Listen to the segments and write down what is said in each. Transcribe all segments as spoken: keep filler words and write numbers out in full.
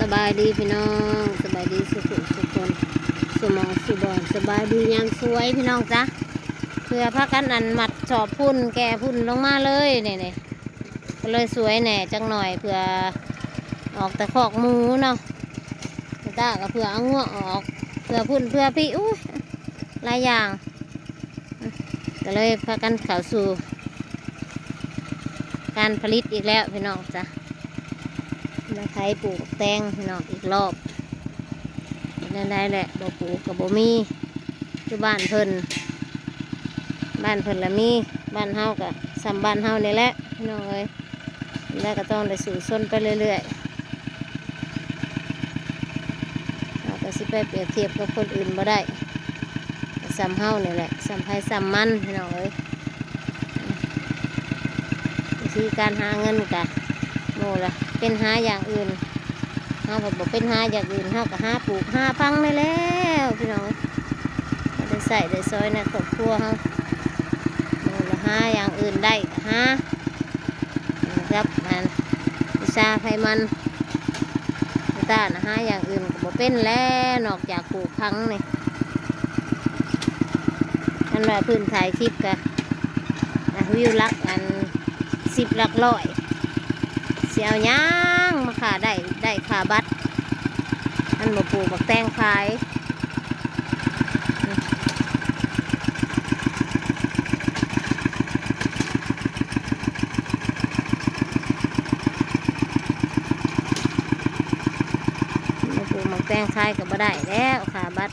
สบายดีพี่น้อง สบายดีสุขุสุคน สุหม่องสุบ่อน สบายดียามสวยพี่น้องจ๊ะ เพื่อพากันอันมัดจอบฝุ่นแก่ฝุ่นลงมาเลยนี่นี่ ก็เลยสวยแหน่จักหน่อย เพื่อออกแต่คอกหมูเนาะ ตาก็เพื่อเอางัวออก เพื่อฝุ่นเพื่อพี่ อู้ย หลายอย่าง ก็เลยพากันเข้าสู่การผลิตอีกแล้วพี่น้องจ๊ะ มาไถปลูกแตงพี่น้องอีกรอบ แนวใดแหละ บ่ปลูกก็บ่มี คือบ้านเพิ่น บ้านเพิ่นละมี บ้านเฮาก็ส่ำบ้านเฮานี่แหละพี่น้องเอ้ย แล้วก็ต้องได้สู้ซนไปเรื่อยๆ เราก็สิไปเปรียบเทียบกับคนอื่นบ่ได้ ส่ำเฮานี่แหละ ส่ำไผส่ำมันพี่น้องเอ้ย วิธีการหาเงินกะโมละเป็นหาอย่างอื่น เฮาก็บ่เป็นหาอย่างอื่น เฮาก็หาปลูกหาฝังนี่แหล้วพี่น้อง ก็ได้ใช้ได้สอยในครอบครัวเฮา โมละหาอย่างอื่นได้ก็หา ครับอันวิชาไผมัน ตานะหาอย่างอื่นก็บ่เป็นแล้ว นอกจากปลูกฝังนี่ อันว่าพื้นถ่ายคลิปกะ อ่ะ วิวหลักอัน สิบ หลักร้อย สิเอาหยังมาค่าได้ ได้ค่าบัตร อันบ่ปลูกบักแตงขาย มาปลูกหมากแตงขายก็บ่ได้แล้ว ค่าบัตร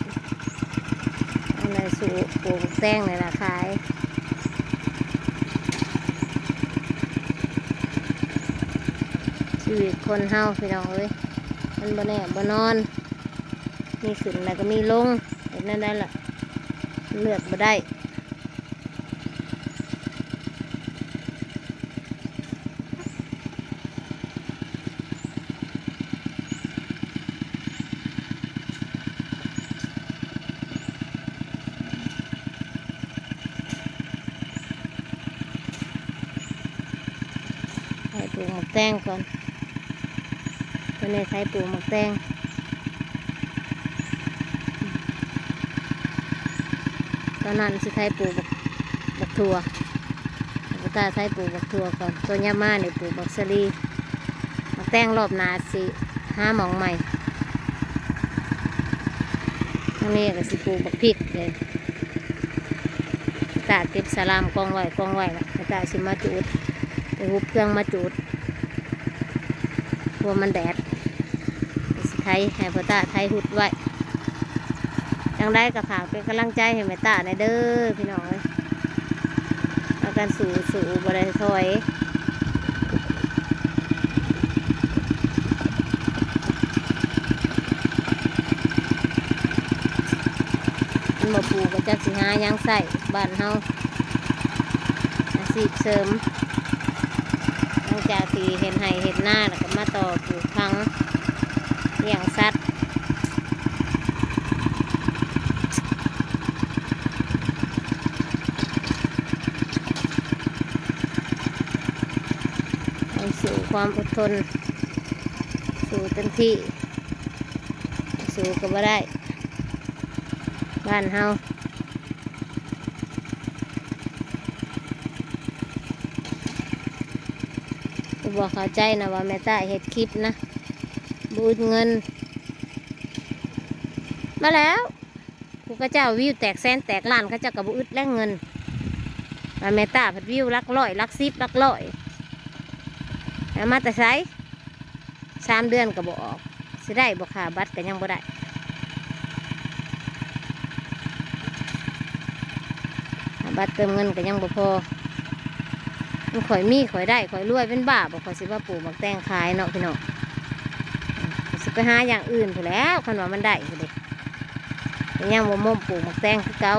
เอาเลยสู่ปลูกหมากแตงเลยล่ะขาย ชีวิตคนเฮาพี่น้องเอ้ย มันบ่แน่บ่นอน มีขึ้นแล้วก็มีลง เห็นนั่นนั่นล่ะ เลือกบ่ได้ ให้ปลูกหมากแตงก่อน ตอนนี้ไถปลูกหมากแตง ตอนนั้นสิไถปลูกบัก บักถั่ว บักตาไถปลูกบักถั่วก่อน ตัวยามมานี่ปลูกบักสะลี หมากแตงรอบหน้าสิหาหม่องใหม่ ทางนี้ก็สิปลูกบักพริกเลย ตาเก็บสะหร่ามกองไว้ กองไว้ละ ตาสิมาจูด ไปหุบเครื่องมาจูด กลัวมันแดด สิไถให้พ่อตาไถหุดไว้ จั่งใดก็ฝากเป็นกำลังใจให้แม่ตาแหน่เด้อพี่น้องเอ้ย พากันสู้ สู้บ่ได้ถอย มันบ่ปลูกก็จักสิหาหยังใช้บ้านเฮา อาชีพเสริม หลังจากที่เฮ็ดไร่เฮ็ดนาแล้วก็มาต่อปลูกผัก เลี้ยงสัตว์ ต้องสู้ความอดทน สู้เต็มที่ สู้ก็บ่ได้ บ้านเฮา กูบ่เข้าใจนะว่าแม่ตาเฮ็ดคลิปนะ บ่อึดเงิน มาแล้ว ผู้เขาเจ้าวิวแตกแสนแตกล้าน เขาเจ้าก็บ่อึดแลเงิน ว่าแม่ตาพัดวิวหลักร้อย หลักสิบ หลักร้อย เอามาแต่ไส สามเดือนก็บ่ออก สิได้บ่ ค่าบัตรก็ยังบ่ได้ ค่าบัตรเติมเงินก็ยังบ่พอ มันข่อยมีข่อยได้ ข่อยรวยเป็นบ้าบ่ ข่อยสิว่าปลูกหมากแตงขายเนาะพี่น้อง ข่อยสิไปหาอย่างอื่นพู้นแหล้ว คันว่ามันได้พู้นเด้ ยังบ่มมปลูกหมากแตงคือเก่า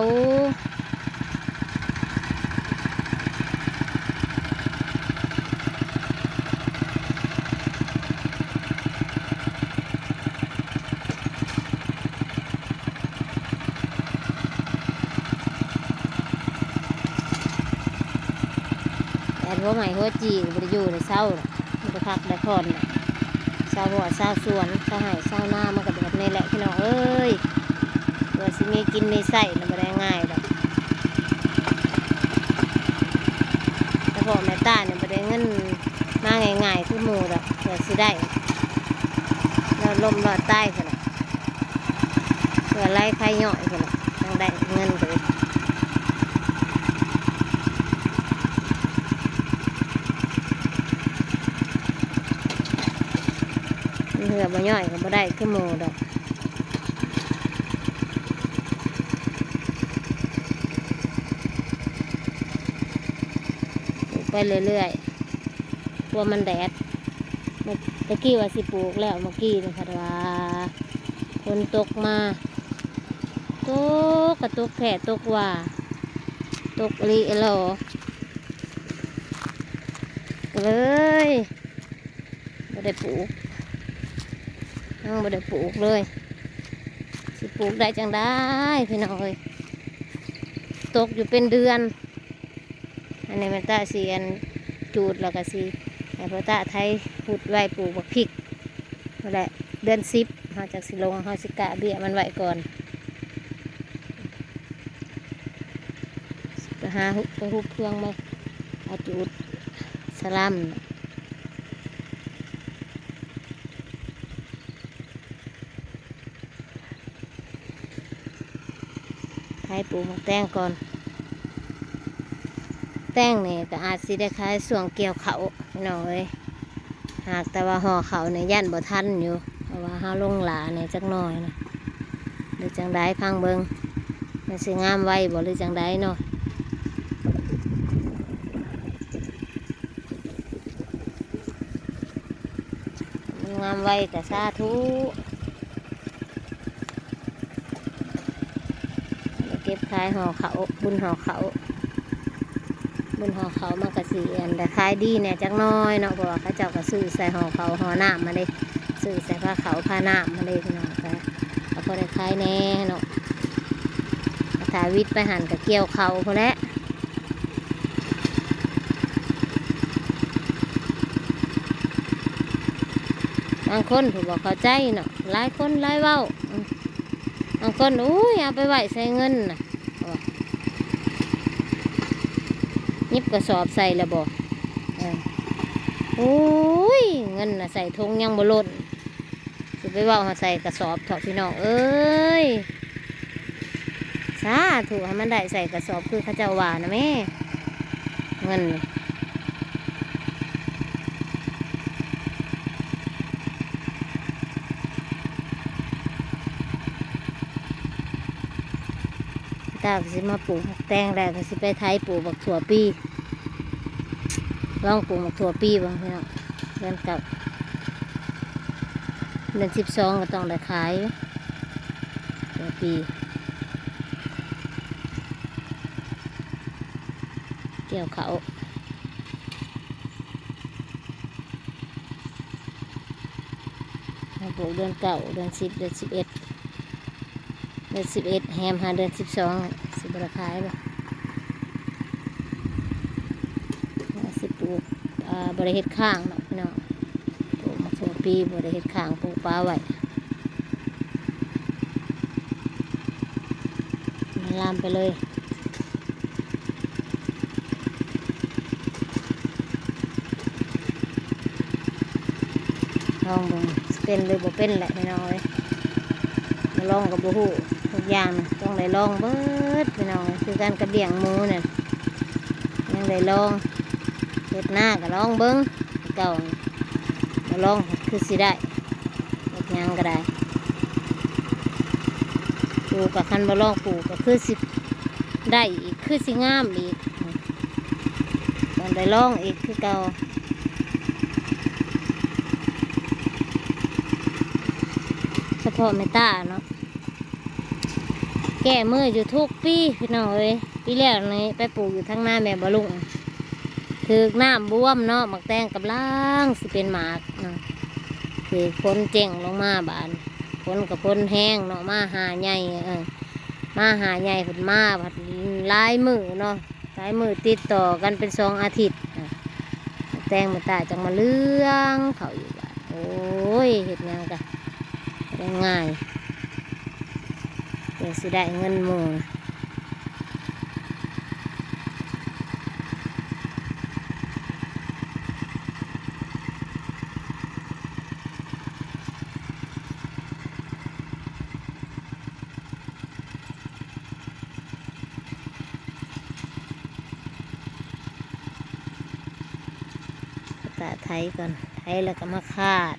แดดหัวใหม่หัวจีก็บ่ได้อยู่ได้เซาดอก บ่ได้พักได้ผ่อนดอก ชาวหัวชาวสวน ชาวไร่ชาวนา มันก็แบบนี้แหละพี่น้องเอ้ย ว่าสิมีกินมีใช้น่ะบ่ได้ง่ายดอก แต่พ่อแม่ตาเนี่ยบ่ได้เงินมาง่ายๆคือหมู่ดอก เพื่อสิได้รอดล้มรอดตายซั่นน่ะ เพื่อไล่ไข่ย่อยซั่นน่ะ จั่งได้เงินก็เลย เพื่อบ่ย่อยก็บ่ได้คือหมู่ดอก ปลูกไปเรื่อยๆ กลัวมันแดด เมื่อ ตะกี้ว่าสิปลูกแล้ว เมื่อกี้นี่ค่ะว่า ฝนตกมา ตกก็ตกแท้ตกว่า ตกอีหลีหรอ ก็เลย บ่ได้ปลูก ยังบ่ได้ปลูกเลย สิปลูกได้จั่งใดพี่น้องเอ้ย ตกอยู่เป็นเดือน อันนี้แม่ตาสิอันจูดแล้วก็สิให้พ่อตาไถขุดไว้ปลูกบักพริก นั่นแหละ เดือนสิบ เฮาจักสิลง เฮาสิกะเบี้ยมันไว้ก่อน ไปหาหุบ ไปหุบเครื่องมา เอาจูดสลัม ไถปลูกหมากแตงก่อน แตงนี่ก็อาจสิได้ขายช่วงเกี่ยวข้าวพี่น้องเอ้ย หากแต่ว่าห่อข้าวนี่ย้านบ่ทันอยู่ เพราะว่าเฮาลงหล้าแหน่จักหน่อยนะ หรือจั่งใดฟังเบิ่ง มันสิงามไวบ่หรือจั่งใดเนาะ มันงามไวก็สาธุ เก็บขายห่อข้าว บุญห่อข้าว บุญห่อข้าวมันก็สิอันได้ขายดีแหน่จักหน่อยเนาะ เพราะว่าเขาเจ้าก็ซื้อใส่ห่อข้าวห่อน้ำมาเด้ ซื้อใส่ผ้าข้าวผ้าน้ำมาเด้พี่น้อง ก็ ก็พอได้ขายแหน่เนาะ ถ้าวิทย์ไปหั่นก็เกี่ยวข้าวพู้นแหละ บางคนผู้บ่เข้าใจเนาะ หลายคนหลายเว้า อืม บางคน อุ้ย เอาไปไว้ใส่เงินน่ะ ว่า หยิบกระสอบใส่แล้วบ่ เออ อุ้ย เงินน่ะใส่ถุงยังบ่ล้น สิไปเว้าหาใส่กระสอบเถาะพี่น้องเอ้ย สาธุ ให้มันได้ใส่กระสอบคือเขาเจ้าว่านะแม่ เงินนี่ ตาก็สิมาปลูกหมากแตงแล้วก็สิไปไถปลูกบักถั่วปี ลองปลูกหมากถั่วปีเบิ่งพี่น้อง เดือนเก้า เดือนสิบสองก็ต้องได้ขาย ถั่วปี เกี่ยวข้าว มาปลูกเดือนเก้า เดือนสิบ เดือนสิบเอ็ด เดือนสิบเอ็ด แฮมหาเดือนสิบสอง สิบ่ได้ขายบ่ สิปลูก อ่า บ่ได้เฮ็ดค้างเนาะพี่น้อง ปลูกหมากถั่วปี บ่ได้เฮ็ดค้าง ปลูกปะไว้ มันลามไปเลย ลองเบิ่ง สิเป็นหรือบ่เป็นแหละพี่น้องเอ้ย บ่ลองก็บ่ฮู้ ทุกอย่างน่ะต้องได้ลองเบิดพี่น้องเอ้ย คือกันกับเลี้ยงหมูเนี่ย ยังได้ลอง เฮ็ดนาก็ลองเบิ่ง เก่า บ่ลองคือสิได้ เฮ็ดหยังก็ได้ ปลูกก็คันบ่ลองปลูกก็คือสิได้อีก คือสิงามอีก ต้องได้ลองอีกคือเก่า เฉพาะแม่ตาเนาะ แก้มืออยู่ทุกปีพี่น้องเอ้ย ปีแล้วนี่ไปปลูกอยู่ทางนาแม่บ่ลุง ถืกน้ำบวมเนาะ หมากแตงกำลังสิเป็นหมากเนาะ ถืกฝนเจ๊งลงมาบาด ฝนก็ฝนแฮงเนาะ มาหาใหญ่ เออ มาหาใหญ่ เพิ่นมาพัดหลายมื้อเนาะ หลายมื้อติดต่อกันเป็นสองอาทิตย์น่ะ แตงแม่ตาจั่งมาเหลืองเข้าอีกบาด โอ้ย เฮ็ดหยังกะบ่ได้ง่าย เดี๋ยวสิได้เงินหมู่ ตาไถก่อน ไถแล้วก็มาคาด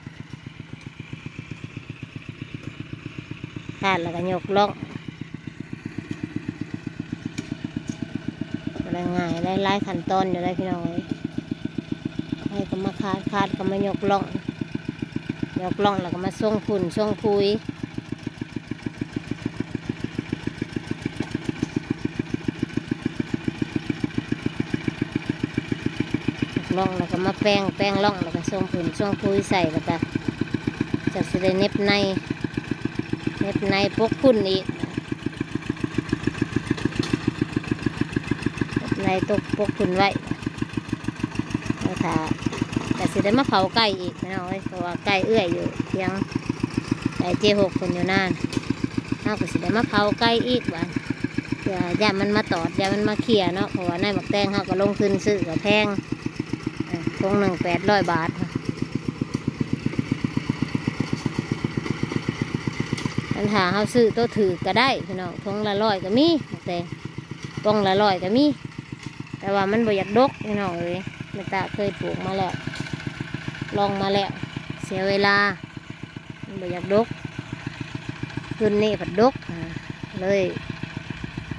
คาดแล้วก็ยกล่อง บ่ได้ง่าย หลายๆขั้นตอนอยู่เลยพี่น้องเอ้ย ไถก็มาคาด คาดก็มายกล่อง ยกล่องแล้วก็มาส่งฝุ่นส่งปุ๋ย ล่องแล้วก็มาแปรง แปรงล่องแล้วก็ส่งฝุ่นส่งปุ๋ยใส่ แล้วก็จะสิได้เหน็บใน เหน็บในปกฝุ่นอีก เหน็บในตกปกฝุ่นไว้ แล้วถ้า ก็สิได้มาเผาไก่อีกพี่น้องเอ้ย เพราะว่าไก่เอื้อยอยู่เถียง ไก่เจ๊หกเพิ่นอยู่นาน เฮาก็สิได้มาเผาไก่อีกบาด เพื่อย้านมันมาตอด ย้านมันมาเขี่ยเนาะ เพราะว่านายหมากแตงเฮาก็ลงทุนซื้อก็แพง อ่ะ ถุงหนึ่งแปดร้อยบาท คันถ้าเฮาซื้อตัวถูกก็ได้พี่น้อง ถุงละร้อยก็มี หมากแตง ป๋องละร้อยก็มี แต่ว่ามันบ่อยากดกพี่น้องเอ้ย แม่ตาเคยปลูกมาแล้ว ลองมาแล้ว เสียเวลา มันบ่อยากดก รุ่นนี้ผัดดก อ่า เลย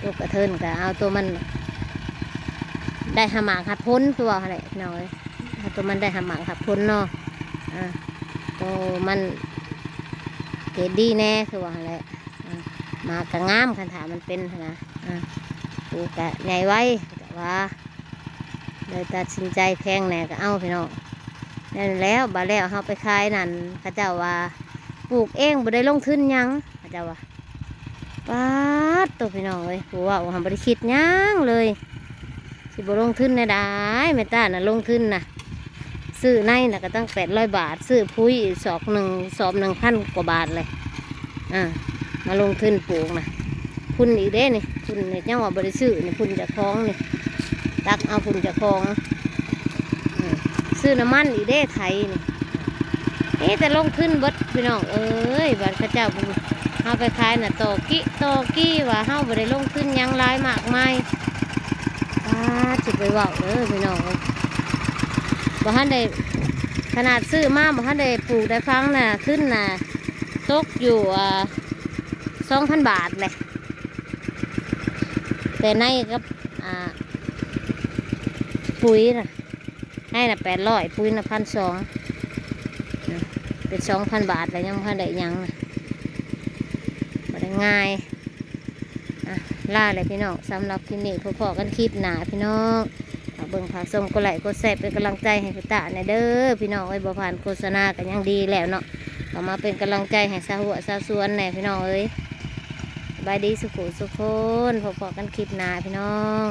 ตกกระเทินก็เอาตัวมัน ได้หาหมากหาผล คือว่าหั่นแหละพี่น้องเอ้ย เอาตัวมันได้หาหมากหาผลเนาะ อ่า ตัวมันเกรดดีแน่ คือว่าหั่นแหละ อ่า หมากก็งาม คันถ้ามันเป็นหั้นนะ อ่า ปลูกก็ใหญ่ไว แต่ว่า เลยตัดสินใจแพงแหน่ก็เอาพี่น้อง นั่นแล้ว บาดแล้วเฮาไปขายนั่น เขาเจ้าว่า ปลูกเองบ่ได้ลงทุนหยัง เขาเจ้าว่า ป๊าดโตพี่น้องเอ้ย ผู้เว้าหั้นบ่ได้คิดหยังเลย สิบ่ลงทุนแนวใด แม่ตาน่ะลงทุนน่ะ ซื้อในน่ะก็ตั้งแปดร้อยบาท ซื้อปุ๋ยซอกหนึ่ง ซอกหนึ่งพันกว่าบาทเลย อ่า มาลงทุนปลูกน่ะ ฝุ่นอีกเด้นี่ ฝุ่นนี่ยังว่าบ่ได้ซื้อนี่ ฝุ่นเจ้าของนี่ ตักเอาฝุ่นเจ้าของ อืม ซื้อน้ำมันอีกเด้ไถนี่ เอ๊ะ แต่ลงทุนเบิดพี่น้องเอ้ย บาดเขาเจ้า เฮาไปขายน่ะ ต่อกิ ต่อกี่ ว่าเฮาบ่ได้ลงทุนหยังหลายมากมาย ป๊าด สิไปเว้าเด้อพี่น้องเอ้ย บ่ทันได้ ขนาดซื้อมาบ่ทันได้ปลูกได้ฝังน่ะ ทุนน่ะ ตกอยู่ อ่า สองพันบาทเลย แต่ในกับ อ่า ปุ๋ยน่ะ ในน่ะแปดร้อย ปุ๋ยน่ะพันสอง นะ เป็นสองพันบาทแล้วยังบ่ทันได้หยังนะ บ่ได้ง่าย อ่ะ ลาเลยพี่น้อง สำหรับคลิปนี้ พบกันคลิปหน้าพี่น้อง ฝากเบิ่งฝากชม กดไลค์กดแชร์เป็นกำลังใจให้พุตาแหน่เด้อพี่น้องเอ้ย บ่ผ่านโฆษณาก็ยังดีแล้วเนาะ ก็มาเป็นกำลังใจให้ชาวหัวชาวสวนแหน่พี่น้องเอ้ย สบายดีสุขุสุขคน พบกันคลิปหน้าพี่น้อง